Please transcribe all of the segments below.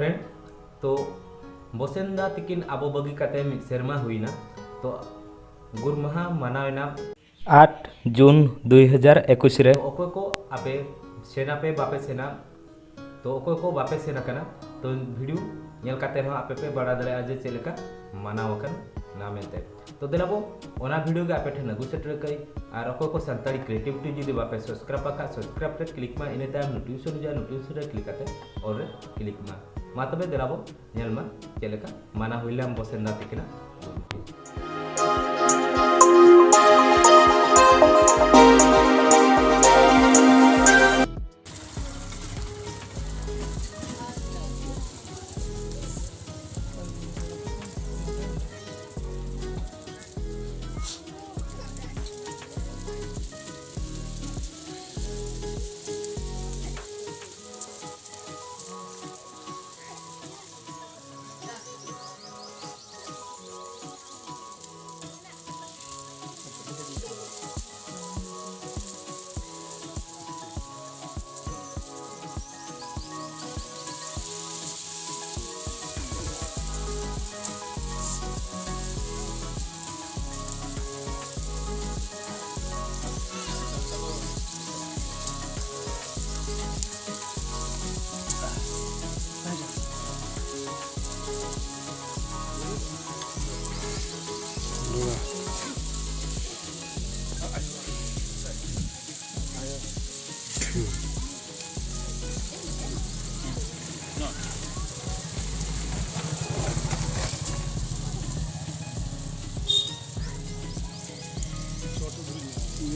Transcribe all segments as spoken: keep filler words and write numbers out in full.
friend, ᱛᱚ ᱵᱚᱥᱮᱱ ᱫᱟ ᱛᱤᱠᱤᱱ ᱟᱵᱚ ᱵᱟᱹᱜᱤ ᱠᱟᱛᱮ ᱢᱤᱫ ᱥᱮᱨᱢᱟ ᱦᱩᱭᱱᱟ᱾ ᱛᱚ ᱜᱩᱨ ᱢᱟᱦᱟ ᱢᱟᱱᱟᱣ ᱮᱱᱟ ᱟᱴ ᱡᱩᱱ ᱫᱩᱭ ᱦᱟᱡᱟᱨ ᱮᱠᱩᱥ ᱨᱮ᱾ ᱛᱚ ᱚᱠᱚᱭ ᱠᱚ ᱟᱯᱮ ᱥᱮᱱᱟ ᱯᱮ ᱵᱟᱯᱮ ᱥᱮᱱᱟ, ᱛᱚ ᱚᱠᱚᱭ ᱠᱚ ᱵᱟᱯᱮ ᱥᱮᱱ ᱟᱠᱟᱱᱟ, ᱛᱚ video ᱧᱮᱞ ᱠᱟᱛᱮ ᱦᱚᱸ ᱟᱯᱮ ᱯᱮ ᱵᱟᱲᱟᱭ ᱫᱟᱲᱮᱭᱟᱜᱼᱟ ᱡᱮ ᱪᱮᱫ ᱞᱮᱠᱟ ᱢᱟᱱᱟᱣ ᱟᱠᱟᱱᱟ ᱢᱮᱱᱛᱮ᱾ ᱛᱚ ᱫᱮᱞᱟ ᱵᱚ ᱚᱱᱟ video ᱜᱮ ᱟᱯᱮ ᱴᱷᱮᱱ ᱟᱹᱜᱩ ᱥᱮᱴᱮᱨ ᱠᱟᱹᱧ᱾ ᱟᱨ ᱚᱠᱚᱭ ᱠᱚ ᱥᱟᱱᱛᱟᱲᱤ creativity ᱡᱩᱫᱤ ᱵᱟᱯᱮ subscribe ᱟᱠᱟᱫ, subscribe ᱨᱮ click ᱢᱟ, ᱤᱱᱟᱹ ᱛᱟᱭᱚᱢ notification ᱦᱤᱡᱩᱜᱼᱟ, notification ᱨᱮ click ᱠᱟᱛᱮ all ᱨᱮ click ᱢᱟ᱾ ᱢᱟ ᱛᱚᱵᱮ ᱫᱮᱞᱟ ᱵᱚ ᱧᱮᱞ ᱢᱟ ᱪᱮᱫ ᱞᱮᱠᱟ ᱢᱟᱱᱟᱣ ᱦᱩᱭ ᱞᱮᱱ ᱵᱚᱥᱮᱱ ᱫᱟ ᱛᱤᱠᱤᱱᱟᱜ᱾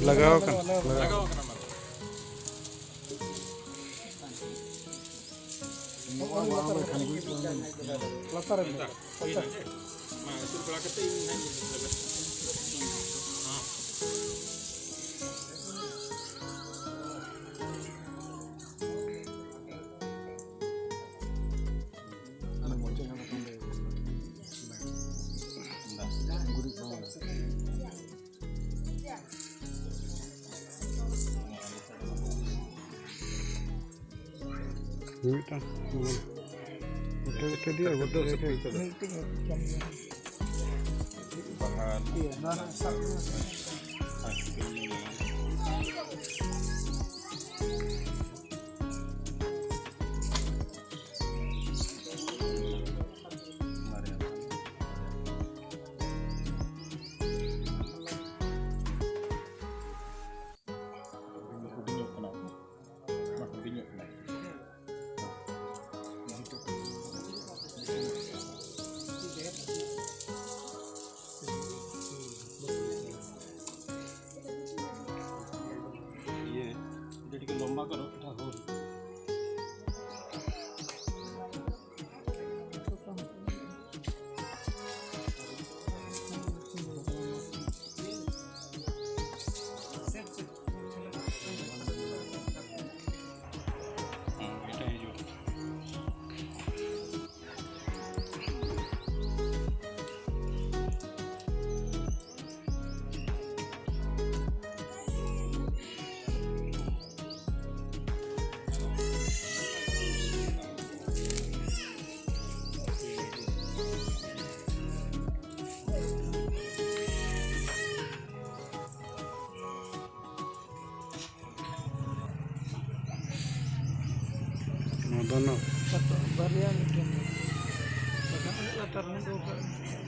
ᱞᱟᱜᱟᱣ ᱠᱟᱱᱟ, ᱞᱟᱜᱟᱣ᱾ ᱞᱟᱛᱟᱨ ᱨᱮ ᱢᱮᱱᱟᱜᱼᱟ᱾ ᱢᱤᱫᱴᱟᱝ᱾ ᱜᱚᱴᱮ ᱜᱚᱴᱮ ᱫᱤᱭᱟ, ᱜᱚᱴᱮ ᱜᱚᱴᱮ᱾ ᱢᱤᱫᱴᱮᱡ ᱜᱮ ᱠᱟᱱ ᱜᱮᱭᱟ᱾ ᱵᱟᱦᱟ᱾ ᱤᱭᱟᱹ, ᱱᱚᱣᱟ ᱨᱮᱱᱟᱜ ᱥᱟᱵ ᱢᱮ᱾ ᱦᱩᱰᱤᱧᱚᱜ ᱠᱟᱱᱟ᱾ ᱚᱱᱟ ᱦᱩᱰᱤᱧᱚᱜ ᱠᱟᱱᱟ᱾ ᱤᱭᱟᱹ, ᱡᱮᱴᱟ ᱞᱚᱢᱵᱟ ᱠᱚᱨᱚ ᱯᱤᱴᱷᱟ ᱦᱳᱞ᱾ ᱱᱚᱣᱟ ᱫᱚ ᱱᱚ- ᱵᱟᱨᱭᱟ ᱢᱤᱫᱴᱮᱱ ᱫᱚ᱾ ᱵᱟᱠᱷᱟᱱ ᱩᱱᱟᱹᱜ ᱞᱟᱛᱟᱨ ᱨᱮ ᱫᱚᱦᱚ ᱠᱟᱜ ᱢᱮ᱾